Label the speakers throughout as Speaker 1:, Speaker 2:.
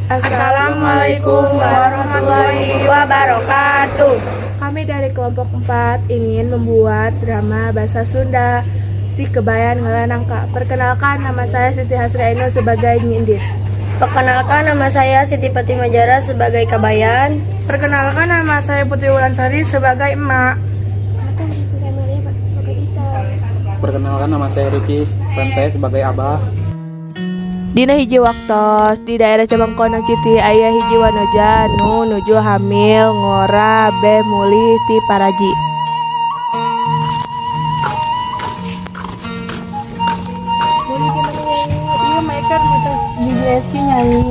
Speaker 1: Assalamualaikum warahmatullahi
Speaker 2: wabarakatuh.
Speaker 1: Kami dari kelompok 4 ingin membuat drama bahasa Sunda Si Kebayan Ngala Nangka. Perkenalkan, nama saya Siti Hasri Ainul sebagai Nyi Indit.
Speaker 2: Perkenalkan, nama saya Siti Fatimah Jara sebagai Kabayan.
Speaker 1: Perkenalkan, nama saya Putri Wulansari sebagai Emak.
Speaker 3: Perkenalkan, nama saya Rikis, peran saya sebagai Abah.
Speaker 1: Dina hiji waktos di daerah Cabang City aya hiji wanoja nu nuju hamil ngora beh mulih ti paraji.
Speaker 4: Iya, mereka di USG, Nyai.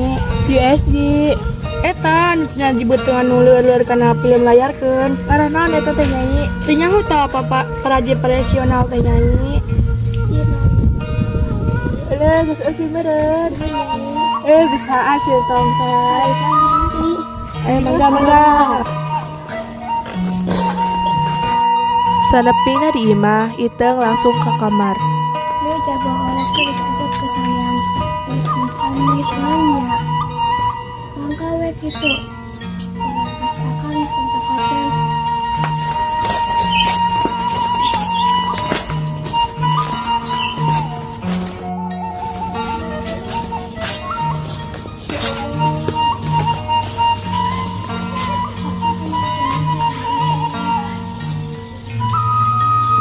Speaker 1: USG
Speaker 4: Eta nu cenah jibeuteungan nu leur-leur kana film layarkeun.
Speaker 1: Arah naon eta teh, Nyai?
Speaker 4: Teu nyaho tah apa paraji profesional teh, Nyai.
Speaker 1: Eleh, geus eusi meureun. Eh, bisa sih tongkat. Ayo, mangga mangga. Sanepina di imah, Iteung langsung ke kamar.
Speaker 5: Lu cabang oleh teh geus asup ke sayang. Geus amit nya. Mangka we kitu. Urang kasih akang untuk teh.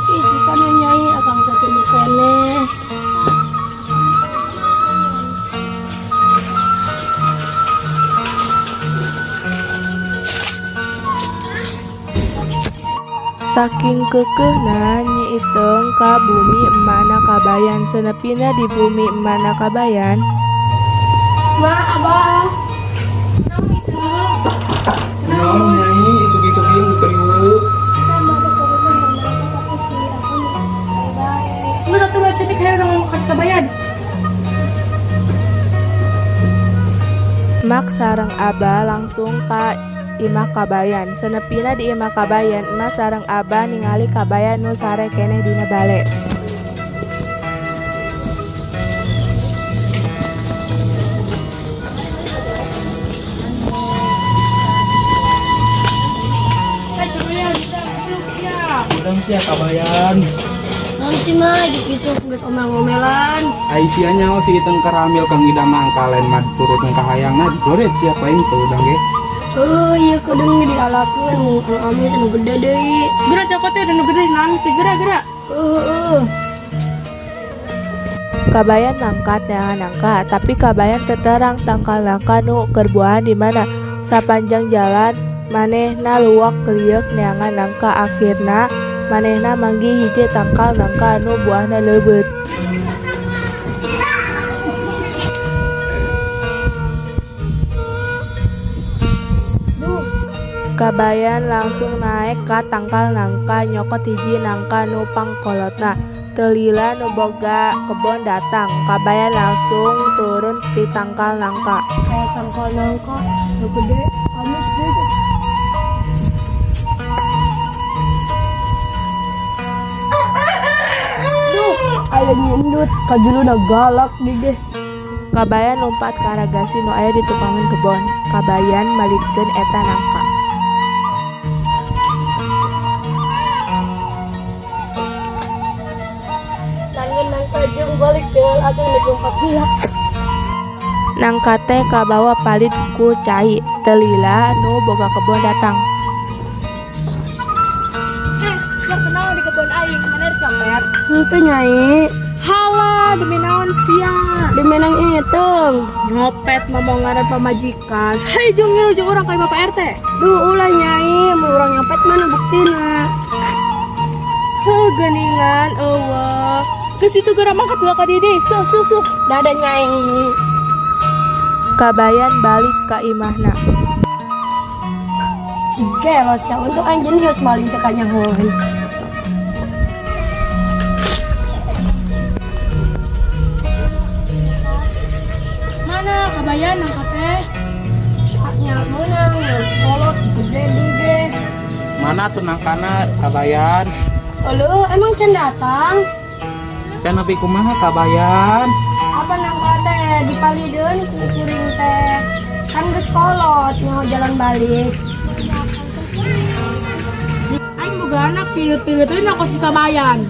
Speaker 2: Ih, suka nu Nyai, akang teh tunduh keneh.
Speaker 1: Saking keukeuhna, Nyi Iteung ka bumi emakna Kabayan. Sanepina di bumi emakna Kabayan,
Speaker 4: Ma, Abah. Naon itu?
Speaker 3: Naon, Nyai, isuk-isuk ieu geus riweuh?
Speaker 4: Lu satu baca nih kayak ngomong kasih Kabayan.
Speaker 1: Emak sareng Abah langsung ka imah Kabayan. Sanepina di imah Kabayan, emak sareng Abah ningali Kabayan nu sare keneh dina bale.
Speaker 4: Eh, Kabayan, bisa peluk ya.
Speaker 3: Urang sia, Kabayan.
Speaker 2: Naon sih mah isuk-isuk geus omel-omelan?
Speaker 3: Ai sia nyaho si Iteung keur hamil, Kang Ida mangka lain mah turut kahayangna didoret sia paing teu udang ge.
Speaker 2: Oh iya, kedeung dialakeun mun anu amis anu gede deui.
Speaker 4: Geura cokot teh anu gede naon sih, geura geura.
Speaker 2: Heeh.
Speaker 1: Kabayan mangkat neangan nangka, tapi Kabayan teu terang tangkal nangka nu keur buahan di mana. Sapanjang jalan manehna luak lieuk neangan nangka, akhirna manehna manggih hiji tangkal nangka nu buahna leubeut. Kabayan langsung naek ka tangkal nangka, nyokot hiji nangka nu pangkolotna. Teu lila nu boga kebon datang, Kabayan langsung turun ti tangkal nangka.
Speaker 2: Kayak tangkal nangka nu gede amis deui. Duh, aya nyindut kajuluna galak di ge.
Speaker 1: Kabayan lumpat ka ragasi nu aya di tukangan kebon. Kabayan malidkeun eta nangka.
Speaker 2: Tangan nangka jeung balik dengan akang nek lompat heula.
Speaker 1: Nangka teh kabawa palid ku cai. Teu lila nu boga kebon datang.
Speaker 4: Eh, sia kenal di kebon aing, mana rek nyopet?
Speaker 2: Henteu, Nyai.
Speaker 4: Halah, demi naon sia?
Speaker 2: Demi nang Iteung.
Speaker 4: Nyopet ngomong ngaran pamajikan. Hei, jung ngilu jeung urang ka Bapak RT.
Speaker 2: Duh, ulah, Nyai, mun urang nyopet mana buktina?
Speaker 4: Heuh, geuningan eueuh. Geus itu geura mangkat gua ka dieu deui. Suh suh suh.
Speaker 2: Dadah, Nyai.
Speaker 1: Kabayan balik ka imahna.
Speaker 2: Si gelos ya, untung aing jenius maling teh kanyahoan.
Speaker 4: Mana Kabayan nangka teh?
Speaker 2: Haknya meunang, kolot gede deui ge.
Speaker 3: Mana tuh nangkana, Kabayan?
Speaker 2: Euleuh, emang can datang?
Speaker 3: Can nepi kumaha, Kabayan?
Speaker 2: Apa nangka teh dipalideun ku kuring teh? Kan geus kolot nyaho jalan balik.
Speaker 4: Aing boga anak pilih-pilih teh nak si kabayan.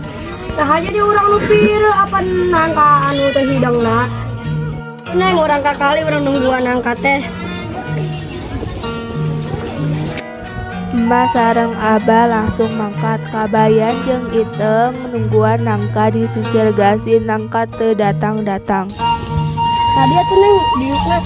Speaker 2: Nah aja di urang nu pire apa nangka anu teh hidangna. Neng urang kakali urang nungguan nangka teh.
Speaker 1: Emak sareng Abah langsung mangkat. Kabayan jeung Iteung nungguan nangka di sisir gasing, nangka teu datang-datang.
Speaker 2: Tadi atuh, Neng, diukna.